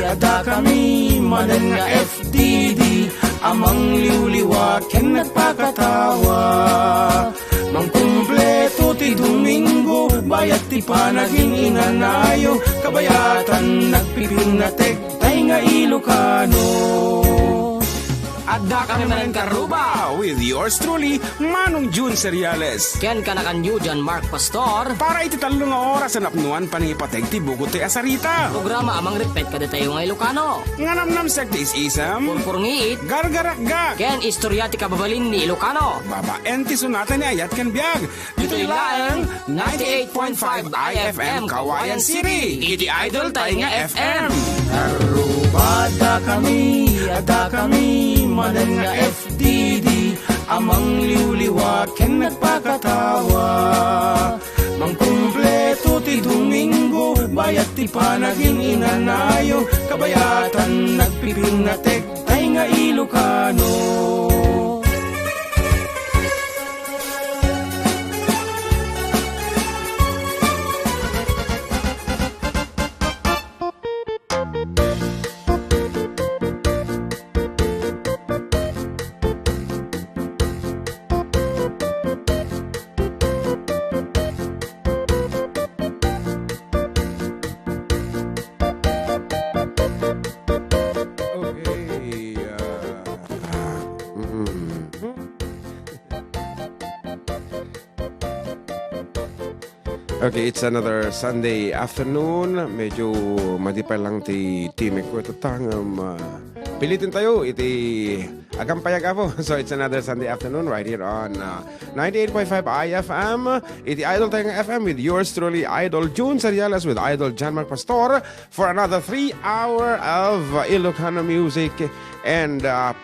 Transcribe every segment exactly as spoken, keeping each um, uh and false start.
Adda kami manen nga F D D a mangliwliwa ken nagpakatawa. Mangkumpleto ti Domingo, bayat ti panagin-inanayo, kabayatan nagpipinnatek tay nga Ilocano. Adda kami manen karuba with yours truly, Manong Jun Seriales. Ken kanakanyo, John Mark Pastor. Para iti tallo nga oras a napnuan panangipateg ti bugot ti asarita. Programa a mangrepet kadatayo nga Ilocano. Nga namnamsek ti is-isem. Purpurngiit. Gargarakgak. Ken istorya ti kababalin ni Ilocano. Babaen ti sonata ni ayat ken biag. Ditoy laeng ninety-eight point five I F M Kawayan City. Iti idol tayo nga F M. Karubada kami, adda kami, manen nga F D D, a mangliwliwa ken nagpakatawa. Mangkumpleto ti Domingo, bayat ti panagin-inanayo, kabayatan nagpipinnatek tay nga Ilocano. Okay, ah, ah, mm. Okay, it's another Sunday afternoon. Medyo madipay lang ti timing ko. Ito tangam, ah, pilitin tayo iti agampayag, apo. So it's another Sunday afternoon right here on, uh, ninety-eight point five I F M. Iti Idol tayo nga F M with yours truly, Idol Jun Seriales with Idol John Mark Pastor for another three hour of, uh, Ilocano music and, uh,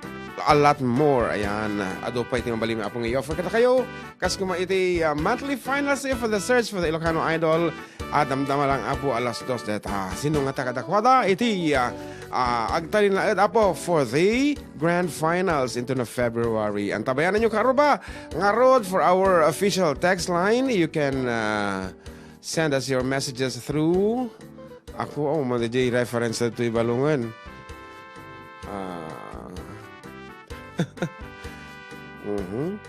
a lot more. Ayan, adu pa iti mabalin nga apo nga i-offer kadakayo. Kas kuma iti, uh, monthly finals for the search for the Ilocano Idol. Ah, damdama lang, apo, alas dos deta. Sino nga taga dakwada? Iti, ah, ah, agtalinaed, apo, for the grand finals into the February. Antabayanan nyo, karuba. Ngarud, for our official text line, you can, ah, send us your messages through. Ako, oh, man, di reference to ibalungan. Ah. Mhm.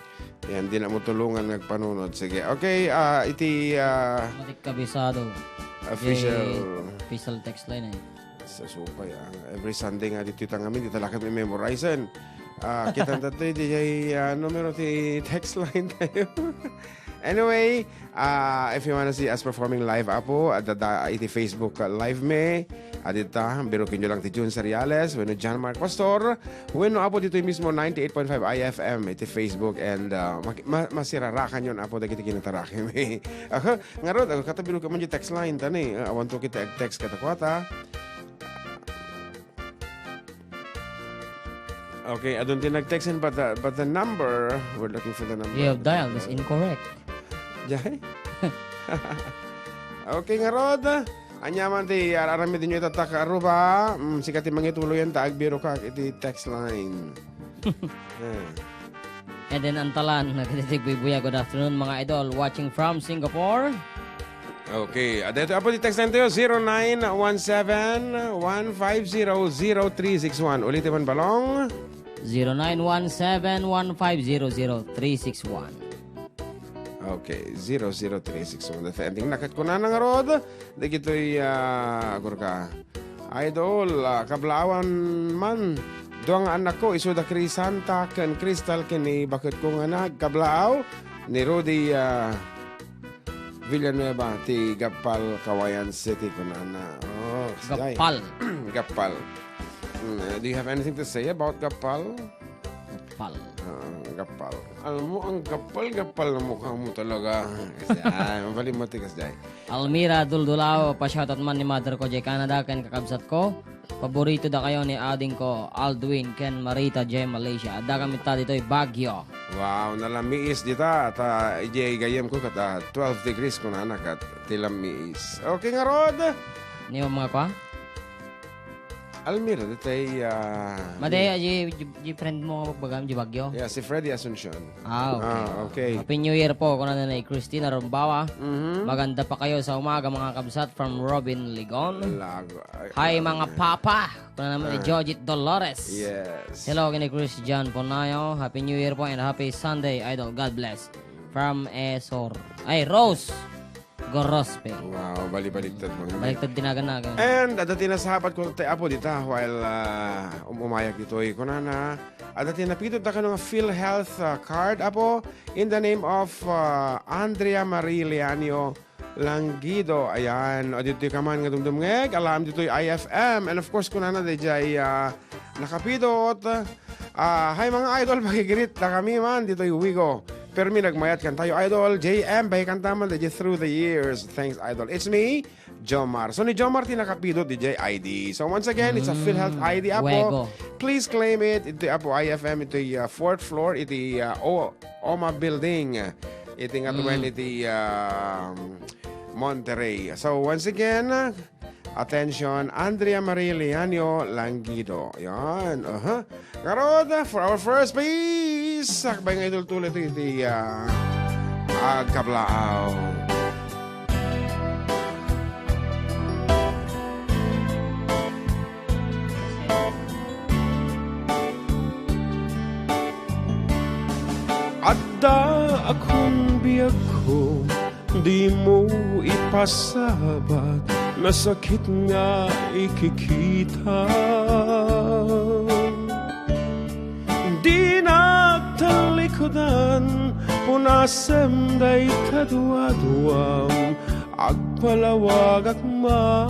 Yan, di na mo tulungan nagpanunod. Sige. Okay, ah, iti, ah, Matik kabisado. Official. Di official text line, eh. Sa supay, ah. Every Sunday nga dito itang amin, di talaga may memorize, eh. Ah, kita na tayo, di jay, ah, numero ti text line tayo. Anyway, ah, if you wanna see us performing live, apo, adda iti Facebook, ah, Live me, adita, birukin nyo lang ti Jun Seriales, wenno John Mark Pastor, wenno, apo, ditoy mismo ninety-eight point five I F M, iti Facebook, and, ah, ma-, ma-, masirarakan yon, apo, dagiti kinataraki mi. Aha, ngarud, ah, kata birukan man di text line, tani, ah, awan to kita text kata kuata. Okay, adun ti nag-text in, but the, but the number, we're looking for the number. You have dialed is incorrect. Jay? Okay, ngarud. Anya man ti ar-aramid ninyo itatta, karuba. Mm, sika ti mangituloyan ta agbiro ka iti text line. Ah. And then, Antalan, nagtitigbuybuya. Good afternoon, mga idol. Watching from Singapore. Okay. Ah, dito, apo, di text lang tayo, zero nine one seven, one five zero, zero three six one. Ulitin man, balong. Zero nine one seven, one five zero, zero three six one. Okay, zero zero three six one. Dati ending na ket kunana ngarud. Dagitoy, ah, agur ka. Idol, ah, kablaawan man. Dua nga annakko, isu da Crisanta ken Crystal ken ni baketko nga nagkablaaw, ni Rudy, ah, Villanueva ti Gappal, Kawayan City, kunana. Oh, kasjay. Gappal. Gappal. Mm, uh, do you have anything to say about Gappal? Gappal. Ah, Gappal. Alam mo, ang gappal-gappal na mukha mo talaga. Kasjay, mabalin mo ti kasjay. Almira Duldulao, pa-shoutout man ni mother ko jay Canada ken kakabsatko. Paborito dakayo ni adingko, Aldwin ken Marita jay Malaysia. Adda kami ta ditoy Baguio. Wow, nalamiis dita. Ta, ijay gayyemko ket, ah, twelve degrees kunana ket ti lamiis. Okay ngarud. Ni mga kwa? Almira, detay, ah, Madi, ah, di, di, di friend mo nga bagbagam, di Baguio? Yeah, si Freddy Asuncion. Ah, okay. Ah, okay. Happy New Year po, kunana ni Christina Rombawa. Mhm. Maganda pa kayo sa umaga, mga kabsat, from Robin Ligon. Lago. Ay, Hi, mga grabe. papa! Kunana naman ni Ah. Jojit Dolores. Yes. Hello, kini Christian Ponayo. Happy New Year po and happy Sunday, Idol. God bless. From Esor. Ay, Rose Gorospe. Wow, bali-baliktad, mga Baliktad tinagan na. And adda ti nasabat ko ti Apo dita while, ah, um-, umayak ditoy. Kunana, adda ti napidot da kano nga PhilHealth, ah, card, Apo, in the name of, ah, Andrea Marie Leanio Langido. Ayan, o ditoy ka man nga dumdumngeg, alam ditoy I F M. And of course, kunana, dayjay, ah, nakapidot. Ah, hi, mga idol, pakigreet da kami man ditoy Wigo. Permi nagmayat kantayo, idol. J M, bahay kanta man, dayjay Through the Years. Thanks, idol. It's me, Jomar. So, ni Jomar ti nakapidot dayjay I D. So, once again, it's a PhilHealth Mm, I D, Apo. Wego. Please claim it. Iti Apo I F M, iti, uh, fourth floor, iti, uh, O-, Oma Building. Iti nga Mm. tuwen iti, um, Monterrey. So, once again, attention, Andrea Marie Leanio Langido. Yan, aha. Ngarud, for our first piece, sakbay nga itultuloy iti, iti, ah, agkablaaw. Adda a kun biagko, dimo ipasabat, nasakit nga ikikita. Dinak talikudan, punasem dayta duaduam, agpalawagak man.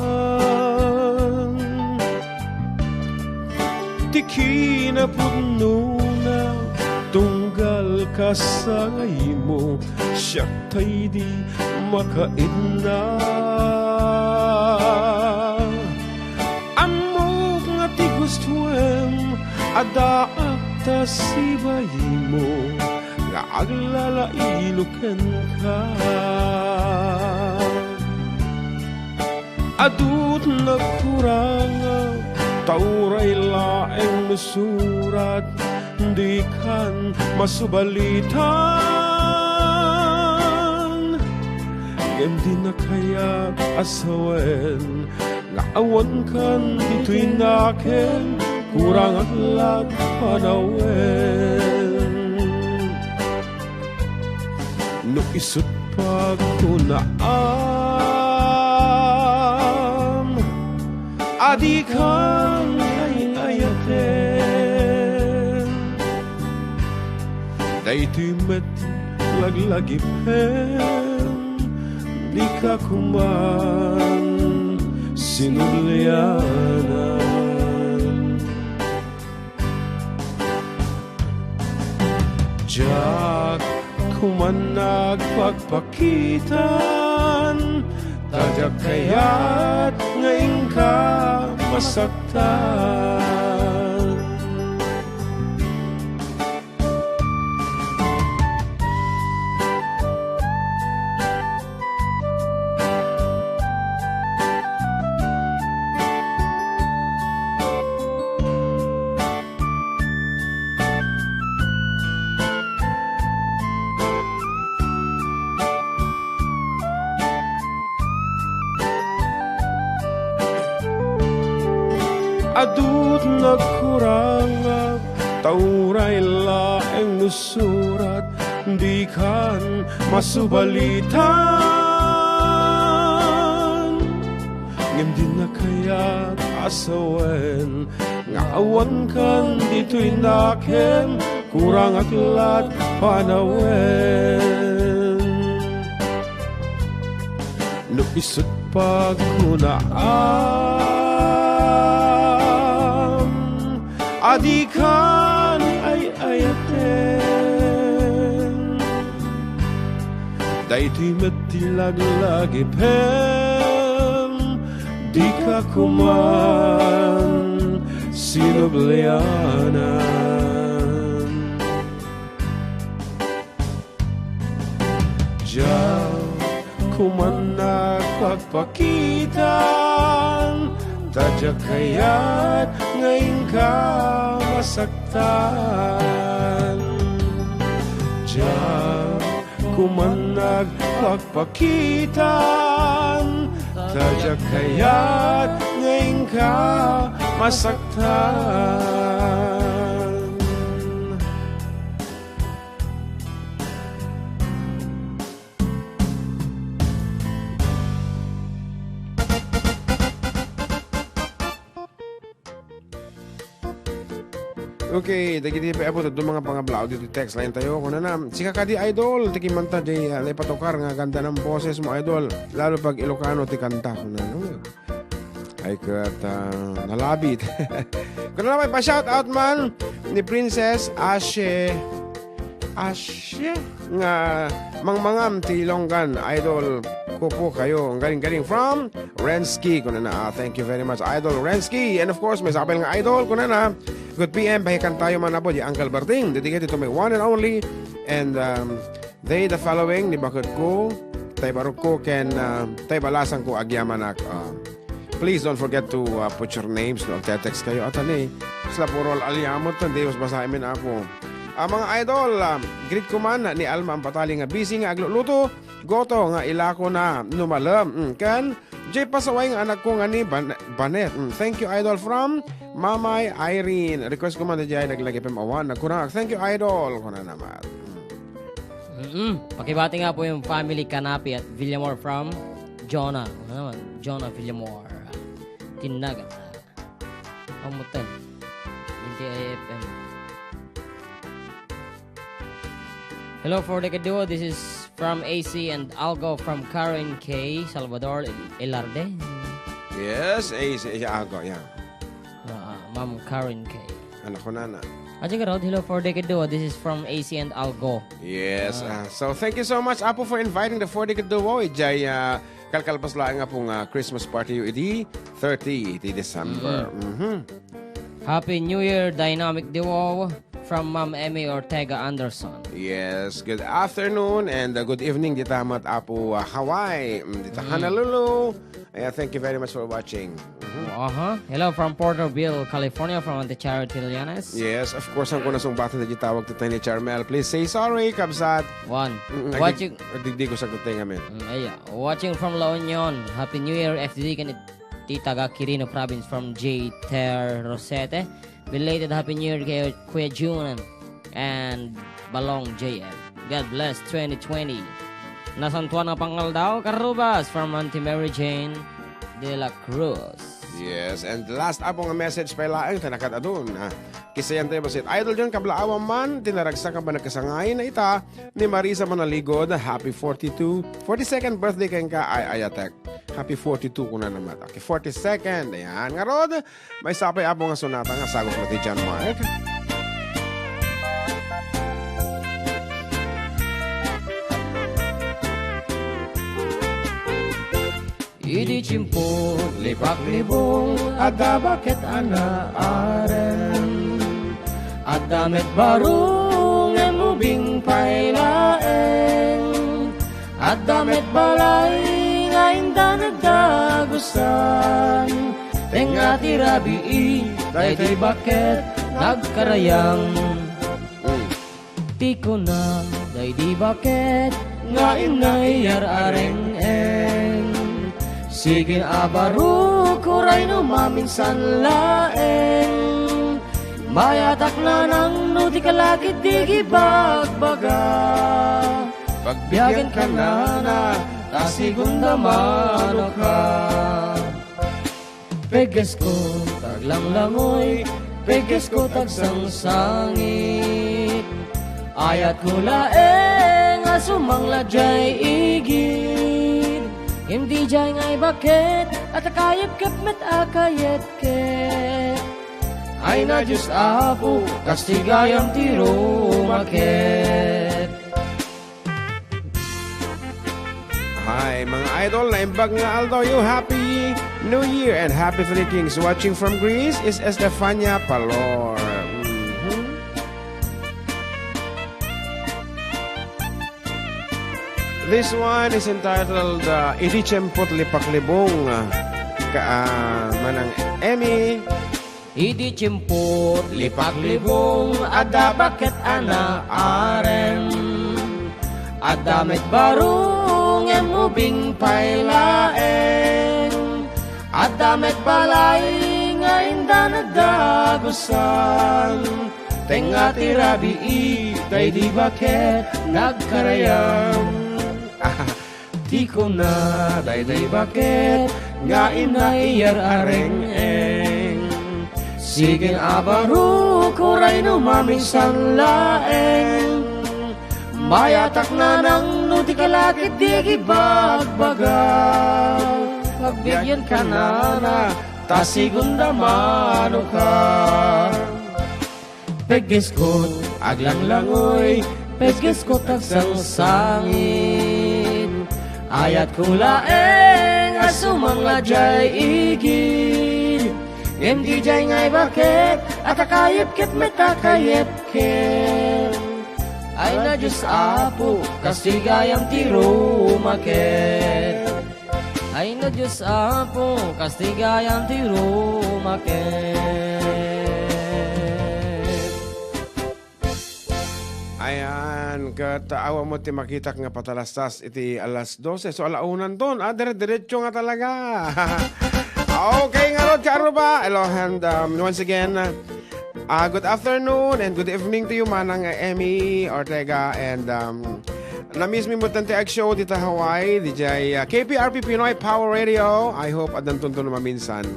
Ti kinapudnona, tunggal kasangaymo, siak tay di makaidna. Ammok nga ti gustoem, addaak ta sibaymo, nga aglalaino kenka. Adut nagkurangak, ta uray laeng no surat, dikan masubalitan. Ngem di nakayat a sawen, nga awan kan ditoy nakem, kurangak lat panawen. No isut pagkunaam, adikan ay-ayaten. Daytoy met laglagipen, dika kuman sinublianan. Diak kuman nagpakpakitan, ta diak kayat nga inka masaktan. Adut nagkurangak, ta uray laeng no surat, dikan masubalitan. Ngem di nakayat a sawen, nga awan kan ditoy nakem, kurangak lat panawen. No isut pagkunaam, adikan ay-ayaten. Daytoy met ti laglagipem, dika kuman sinublianan. Diak kuman nagpakpakitan, ta Diak kayat nga inka masaktan. Diak kuman nagpakpakitan, ta diak kayat nga inka masaktan. Okay, dagiti pay apo, dadduma nga pangablaw ditoy text line tayo. Kunana, "Sika kadi, idol, ti kimmanta diay, ah, naipatukar nga ganda ng boses mo, idol. Lalo pag Ilocano ti kanta," kunana. Ay, ket, ah, nalabit. Kunana, may pa-shout out man ni Princess Ashe. Ashe nga mangmangam ti longgan, idol ko po kayo. Ang galing-galing from Renski. Kunana, ah, thank you very much, Idol Renski. And of course, may sapay nga idol. Kunana, good P M, bahikan tayo man apo, di Uncle Berting. Dedicated to my one and only. And, um, they, the following, ni bakit ko, tay barok ko, ken, ah, tay balasang ko, agyamanak. Ah, please don't forget to, ah, put your names, no? Agte-text kayo. At ani, sila puro aliamot, hindi, mas basahin min apo. Ah, mga idol, ah, greet ko man ni Alma Ampatali nga busy nga agluluto, goto nga ilako na numalem. Mm, ken, Jay Pasaway nga anak ko nga ni Ban-, Banet. Mm, thank you, idol, from Mamay Irene. Request ko man, Jay, naglag F M awan. Nagkurang. Thank you, idol. Kuna naman. Mm. Mm-mm. Pakibati nga po yung family Kanapi at Villamor from Jonah. Ano naman? Jonah Villamor. Tinaga. Pamutan. Hindi I F M. Hello, Four Decade Duo. This is from A C and Algo from Karen K, Salvador Ilarde. Yes, A C, A C Algo, yeah. Ah, ah, Ma'am Karen K. Anak ko, nana. At yung crowd, hello, Four Decade Duo. This is from A C and Algo. Yes, ah, so thank you so much, Apo, for inviting the Four Decade Duo. Ijay, ah, kalkalpas laeng nga pong, ah, Christmas party yu idi thirty iti December. Mm-hmm. Mhm. Happy New Year, Dynamic Duo, from Ma'am Emmy Ortega Anderson. Yes, good afternoon and, uh, good evening dita met Apo, uh, Hawaii, mm, dita Honolulu. Yeah, thank you very much for watching. Mhm. Aha. Hello from Porterville, California, from Ate Charity Llanes. Yes, of course, ang kunasong bata na tawag ti ni Charmel. Please say sorry, kabsat. One. Mm, watching. Agdig-, agdigdi ko sa kutay ngamin. Mm, ay, watching from La Union. Happy New Year, F D D, kanit ti taga Quirino Province from J Ter Rosete. Belated Happy New Year kay Kuya Jun and Balong J L. God bless twenty twenty. Nasantuan nga pangaldaw, Karubas, from Auntie Mary Jane de la Cruz. Yes, and the last Apo nga message pay laeng, ta nakadadun, ha. Kisayan tayo basit. Idol John, kablaawan man, tinaragsak nga panagkasangayan na ita ni Marisa Manaligod. Happy forty-two, forty-second birthday kenka, ay, ayatek. Happy forty-two kuna naman. Okay, forty-second. Ayan. Ngarod, may sapay Apo nga sonata nga sagot na ti John Mark. Idi tiempo, lipaklibong, adda baket a naarem. Adda met baro, ngem ubing pay laeng. Adda met balay nga inda nagdagusan. Tengnga ti rabii, daydi baket nagkarayam. Ti kuna, daydi baket nga inna iyar-areng-eng. Sigin a baro, uray no maminsan laeng. Mayatak nanang no di ka lakit di gibagbaga. Pagbiagen ka nana, ta sigunda mano ka. Peggesko taglanglangoy, peggesko tagsangsangit. Ayatko laeng a sumangla diay igid. Ngem diay ngay baket, a ta kayepkep met a kayepkep. Ay na Dios Apo, kastigayam ti rumaket. Hi, mga idol, naimbag nga aldaw yu. Happy New Year and Happy Three Kings. Watching from Greece is Estefania Palor. Mhm. This one is entitled, uh, Idi Tiempo't Lipaklibong. Ka, ah, Manang Emmy. Idi tiempot lipaklibong, adda baket a naarem. Adda met baro ngem ubing pay laeng. Adda met balay nga inda nagdagusan. Tengnga ti rabii, daydi baket nagkarayam. Ti kuna daydi baket nga inna iyar a reng-eng. Sigen a baro, uray no mamisan laeng. Mayatak nanang no di ka la ketdi agibagbaga. Pagbiagyan ka nana, ta sigen da mano ka. Peggesket aglanglangoy, peggesket agsangsangit. Ayatko laeng a sumangla diay igid. Ngem diay ngay baket, a kakayepkep met a kayepkep. Ay na Dios Apo, kastigayam ti rumaket. Ay na Dios Apo, kastigayam ti rumaket. Ayan, ket awan mo ti makitak nga patalastas iti alas dose. So, ala unanton, ah, dire-diretso nga talaga. Okay, ngarud, kaarruba. Hello, and, um, once again, uh, good afternoon and good evening to you, Manang Emmy Ortega. And, um, na-miss mi met ti ag-show dita Hawaii, diay, uh, K P R P Pinoy Power Radio. I hope addanton no maminsan.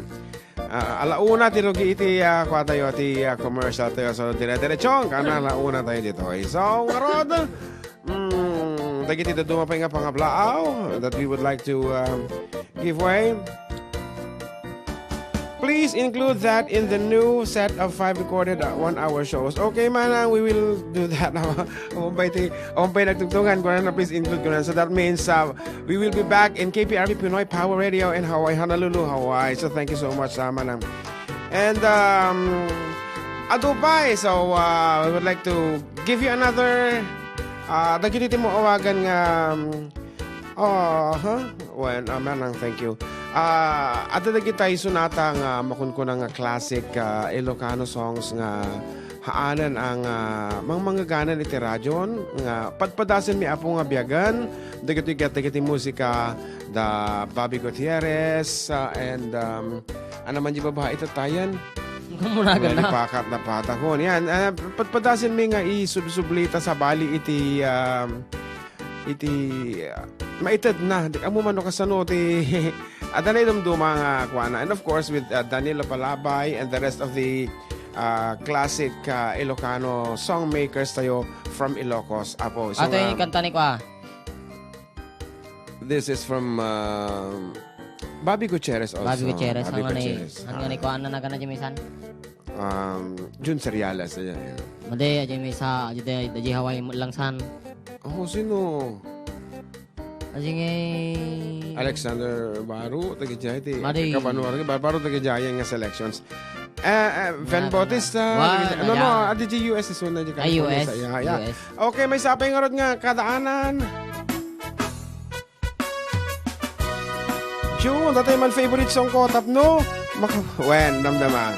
Ah, ala una ti rugi iti, ah, kua tayo, ti, ah, commercial tayo. So, dire-diretso, kana ala una tayo ditoy. So, ngarud, mm, dagiti dadduma pay nga pangablaaw that we would like to, um, give way. Please include that in the new set of five recorded, uh, one-hour shows. Okay, Manang, we will do that. Awan pay ti, awan pay nagtungtungan, kunana, please include, kunana. So that means, uh, we will be back in K P R P Pinoy Power Radio in Hawaii, Honolulu, Hawaii. So thank you so much, uh, Manang. And, um, adu pay, so, uh, we would like to give you another, uh, dagiti ti mo awagan nga, um, oh, huh? Well, uh, Manang, thank you. Uh, adda dagiti sonata nga makunkuna nga classic, uh, Ilocano songs nga haanan a nga mangmangaganan iti radion nga padpadasenmi, Apo, nga biagen dagitoy ket dagiti musika da Bobby Gutierrez, uh, and, um, ania man diay babai tattayen? Kumuna. Well, na. Ipakat na patakon. Yan, uh, padpadasenmi nga isubsublita sabali iti, um, iti, uh, maitedna. Di ammo man no kasano ti adda naidumduma nga kuana. And of course, with, uh, Danilo Palabay and the rest of the, uh, classic, uh, Ilocano songmakers tayo from Ilocos, Apo. So, Atoy nga kanta ni kua? This is from, uh, Bobby Gutierrez also. Bobby Gutierrez, Bobby Gutierrez. Ania ni kua, ania nagana diay maysa? Um, Jun Seriales, ayan, ayan. Madi, diay maysa, diay, diay Hawaii met laeng san. Oh, sino? Adi ngay Alexander Baro, taga diay ti, Madi. Kabanua, Baro, taga diay nga selections. Eh, eh, Van Bautista, taga diay. No, no, adi diay U S, isu na diay California, U S, sa, yeah, yeah. U S. Okay, maysa pay ngarud nga kadaanan. June, datay man favorite song ko, tapno maka-, wen, damdama.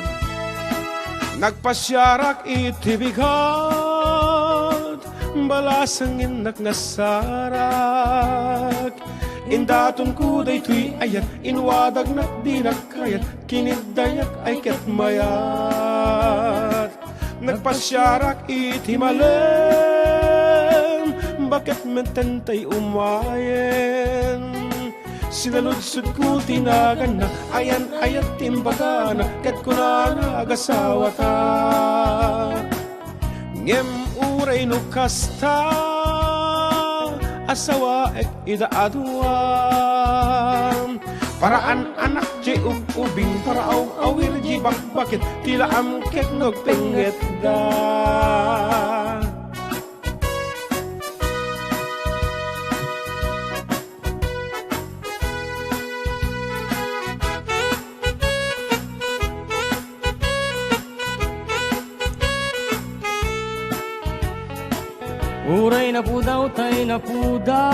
Nagpasiarak iti bigat, balasang innak nasarak. Indatonko daytoy ayat, inwadagnak dinak kayat, kiniddayak ay ket mayat. Nagpasiarak iti malem, baket menten tay umayen. Sinaludsodko ti naganna, ayan-ayat ti imbagana, ket kunana, agasawata. Ngem uray no kasta, asawaek ida a dua. Paraan anak diay ub-ubing, paraaw-awir diay bakbaket, ti laam ket nagpengngetta. Uray napudaw tay napudaw,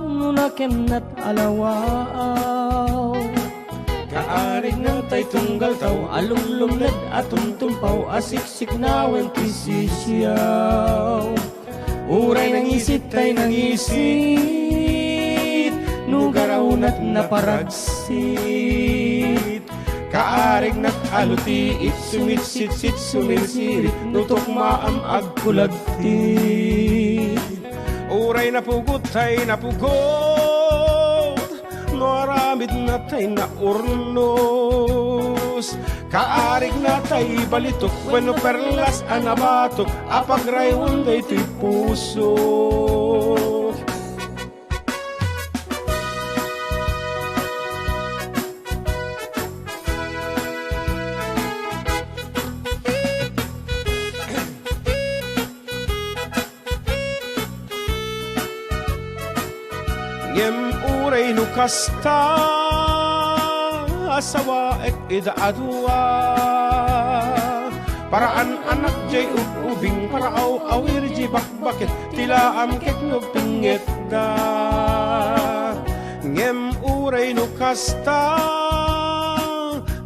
no nakemnat a lawaaw. Tunggal tao a lumlumned a tumtumpaw a siksiknawen ti sisiaw. Uray nangisit tay nangisit, no garawnat naparagsit. Kaarignak a lutiit, sumitsitsit, sumirsirit, no tukmaam agkulagtit. Uray napugot tay napugot, no aramidna tay naurnos. Kaarigna tay balitok, wenno perlas a nabatok, a pagraywon daytoy puso. Ngem uray no kasta, asawaek ida a dua. Paraan anak jay ub-ubing, paraaw-awir jay bakbaket, ti laam ket no pingngetta. Ngem uray no kasta,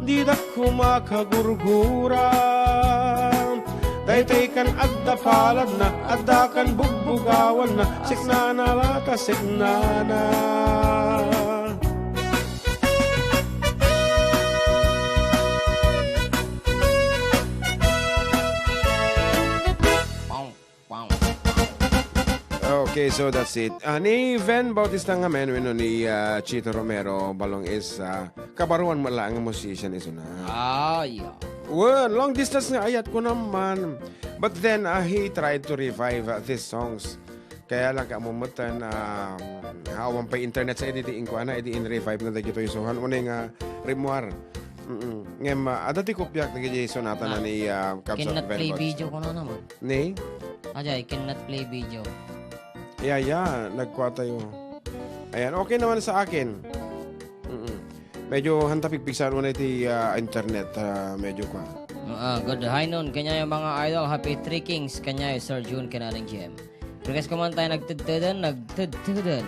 didak koma kagurgura. Daytoy kan adda paladna, adda kan bugbugawanna, siknana la ta siknana. Okay, so that's it. Ah, ni Ven Bautista ngamin, wenno ni, ah, Chito Romero, Balong is, ah, kabaruan mo lang nga musician isuna. Ah, yeah. Well, long distance nga ayat ko naman. But then, ah, he tried to revive, ah, these songs. Kaya lang, kaamumutan, ah, awan pay internet sa idi, di inkuana, idi in-revive na dagitoy. So, han unay nga rimuar. Mm-mm. Ngem, ah, adda ti kopiak dagiti sonata na Ah, ni, ah, Cubs of cannot play Venbuds. Video ko na naman. Ni? Ajay, cannot play video. Yeah, yeah. Nagkua tayo. Ayan, okay naman sa akin. Mm-mm. Medyo hanta pigpigsan mo na iti, ah, internet. Ah, medyo kwa. Ah, good. Hi, noon. Kanyayo, mga idol. Happy Three Kings. Kanyayo, Sir June, kanaring G M. Request ko man tayo nagtudtudan, nagtudtudan.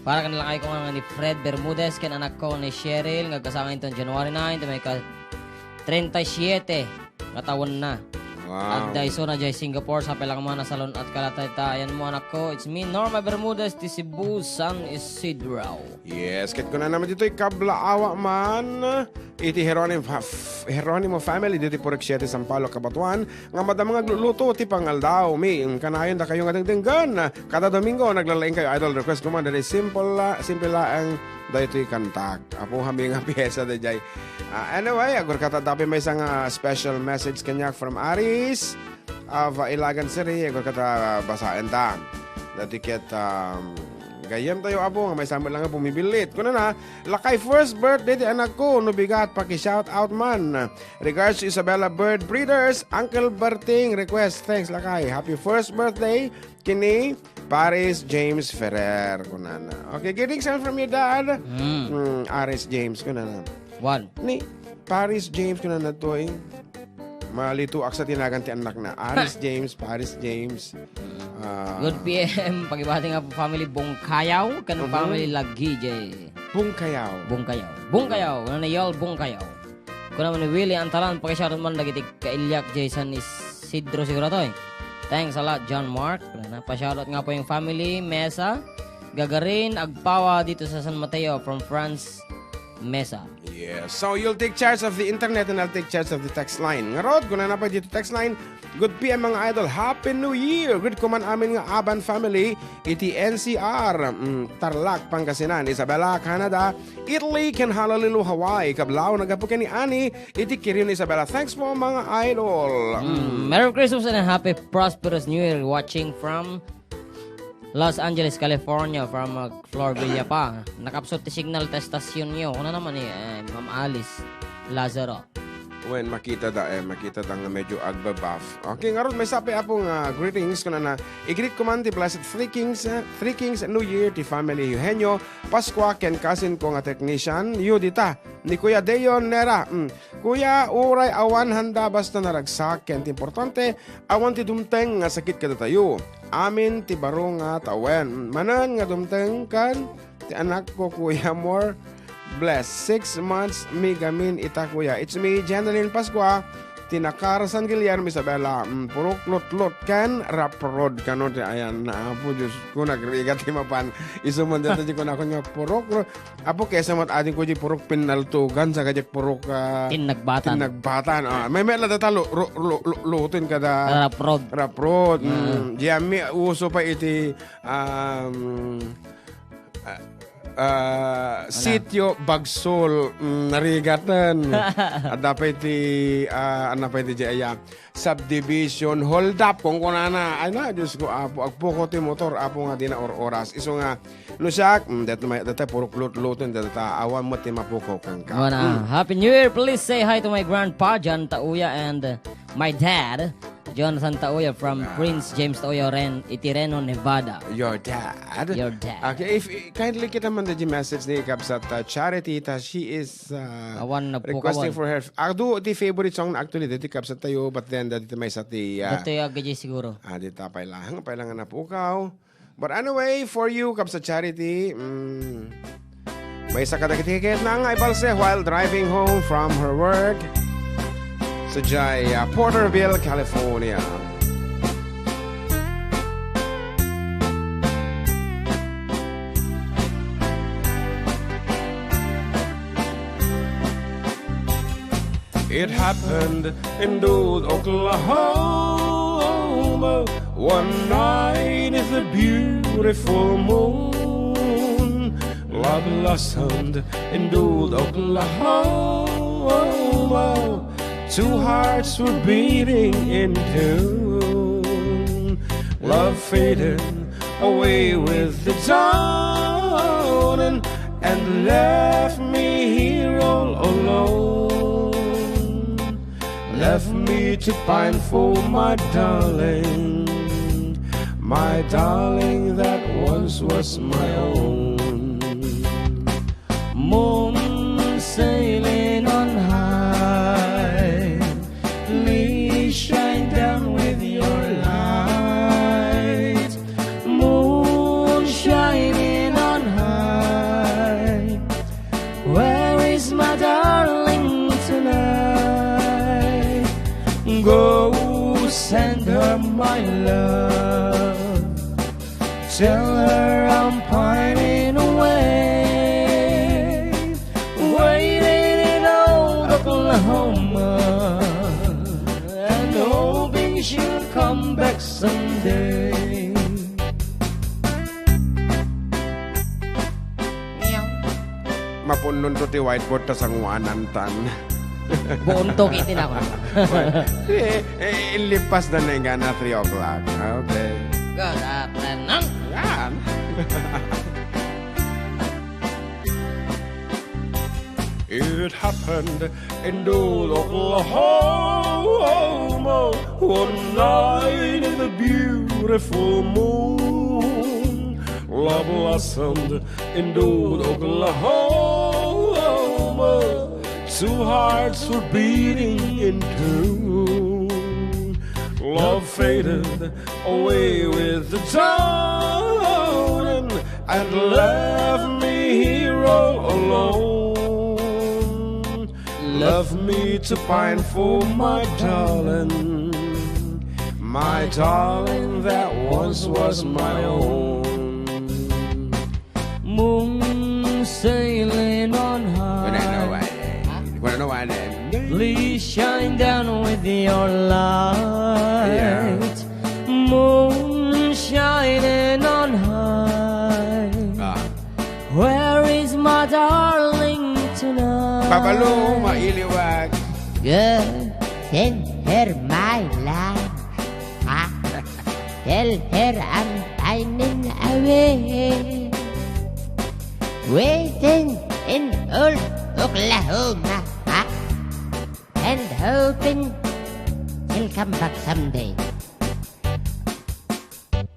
Para kan lakay ko nga ni Fred Bermudez, ken anak ko ni Cheryl, nga kasama ito January nine, ito may ka treinta y siete nga taon na. Wow. Agda iso na jay Singapore, sa pelang man nasalon at kalatayan mo, anak ko. It's me, Norma Bermudez, ti Cebu, San Isidro. Yes, ket kuna naman ditoy kablaawa man iti Jeronimo, Jeronimo family ditoy Purok siete, Sampaloc, Cabatuan, nga madama nga agluluto ti pangaldaw. Mi, kanayon dakayo nga dengdenggen. Kada Domingo, naglalaing kayo idol request ko man, dahil simple la, simple laeng daytoy kantak. Apo kami nga piyesa dayjay. Ah, anyway, agurkata dapi may isang, ah, special message kaniak from Aris of, ah, Ilagan City. Agurkata basaen ta. Dati ket, um, gayyem tayo, apo, nga may samet lang nga bumibilit. Kuna na, lakay first birthday ti anak ko, no bigat, paki-shout out man. Regards to Isabella Bird Breeders, Uncle Berting, request, thanks, lakay. Happy first birthday, kini Paris James Ferrer, kunana. Okay, greetings from your dad. Mm. Mm, Aris James, kunana. One. Ni Paris James, kunana to, eh. Malito aksa tinagan ti anak na. Aris James, Paris James. Mm. Ah. Good P M, pagibati nga family Bungkayaw, kan Mhm. family Lagi, jay. Bungkayaw. Bungkayaw. Bungkayaw, kunana Yal Bungkayaw. Kuna man ni Willie Antalan, paki-shoutout man dagiti kailiak jay San Isidro siguro to, eh. Thanks a lot, John Mark. Kuna na, pa-shoutout nga po yung family, Mesa, Gagarin, Agpawa dito sa San Mateo from France, Mesa. Yes. So, you'll take charge of the internet and I'll take charge of the text line. Ngarod, kuna na pa dito text line, Good P M, mga idol. Happy New Year! Greet ko man amin nga Aban family iti N C R, mm, Tarlac, Pangasinan, Isabela, Canada, Italy, ken Honolulu, Hawaii. Kablaw, nagapu ken ni Ani iti Kirin, Isabela. Thanks po, mga idol. Mm, Merry Christmas and a happy prosperous New Year. Watching from Los Angeles, California, from, uh, Flor Villapa. Nakapsot ti signal ta estasyonyo. Kuna naman ni, eh, Ma'am Alice Lazaro. Wen, makita da, eh, makita da nga medyo agbabuff. Okay, ngarud, maysa pay, Apo, nga greetings, kunana, i-greet ko man ti blessed Three Kings, eh, Three Kings New Year ti family Eugenio Pascua ken cousin ko nga technician, Yudita, ni Kuya Deon Nera. Mm. Kuya, uray awan handa, basta naragsak, ken ti importante, awan ti dumteng nga sakit kadatayo. Amin ti baro nga tawen. Mm. Manen nga dumteng kan ti anak ko, Kuya, more Bless. Six months mi gamin ita, kuya. It's me, Jenalyn Pascua, ti nakar San Guillermo, Isabela. Mm, purok lutlot ken rough road kano ti ayan na, Apo Dios ko, nagrigat ti mapan. Isu man dayta ti kunakon nga purok ro-, Apo, kaysa met adingko di purok pinaltugan, saka di purok, ah, Tinagbatan. Tinagbatan. Ah, may, may la dayta lo-, ro-, lo-, lo-, lutin kada Rough road. Rough road. Ah. Mm, di amin uso pa iti, um, ah, ah, Sitio Bagsol, mm, narigaten. Adda pay ti, ah, ania pay ti di aya, subdivision, hold up, kunkunana. Ay na, Diyos ko, Apo, agpukaw ti motor, Apo, nga dina or-oras. Isu nga, no siak, mm, dayta may, dayta purok lut-luton, dayta awan met ti mapukaw kenka. Wana, Mm. Happy New Year. Please say hi to my grandpa, John Tauya, and, uh, my dad, Jonathan Tauya from Ah. Prince James Tauya Ren-, iti Reno, Nevada. Your dad? Your dad. Okay, if, kindly kita man di message ni Kabsat, uh, Charity, ta she is, uh, Awan na requesting pukawan. for her, adu, di favorite song na actually, di Kabsat tayo, but then, dati may sa ti, uh, Dati agad siguro. Ah, di ta pailangan, pailangan na pukaw. But anyway, for you, Kabsat Charity, mm, maysa kadagiti ket na nga ibalse while driving home from her work. Sadiay, uh, Porterville, California. It happened in Duluth, Oklahoma. One night is a beautiful moon. Love blossomed in Duluth, Oklahoma. Two hearts were beating in tune. Love faded away with the dawn and, and left me here all alone. Left me to pine for my darling, my darling that once was my own. Moon sailing on high, please shine down with your light. Moon shining on high, where is my darling tonight? Go send her my love. Tell her I'm pining away, waiting in old Oklahoma, and hoping she'll come back someday. Mapunnon to ti whiteboard ta sanguanan tan. Buon to, iti na ako. Eh, eh, ilipas na na nga na three o'clock. Okay. Good afternoon. Yan. It happened in Duluth, Oklahoma, one night in the beautiful moon. Love blossomed in Duluth, Oklahoma. Two hearts were beating in tune. Love faded away with the dawn and left me here all alone. Left me to pine for my darling, my darling that once was my own. Moon sailing on high. Wala na, wala. Wala na, wala. Please shine down with your light. Yeah. Moon shining on high. Ah. Where is my darling tonight? Babalu, mailiwag. Go send her my love. Ha? Tell her I'm pining away. Waiting in old Oklahoma. Ha? And hoping she'll come back someday.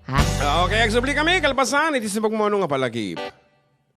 Ha? Ah, okay, agsubli kami, kalpasan, iti simbag mo ano nga palagi.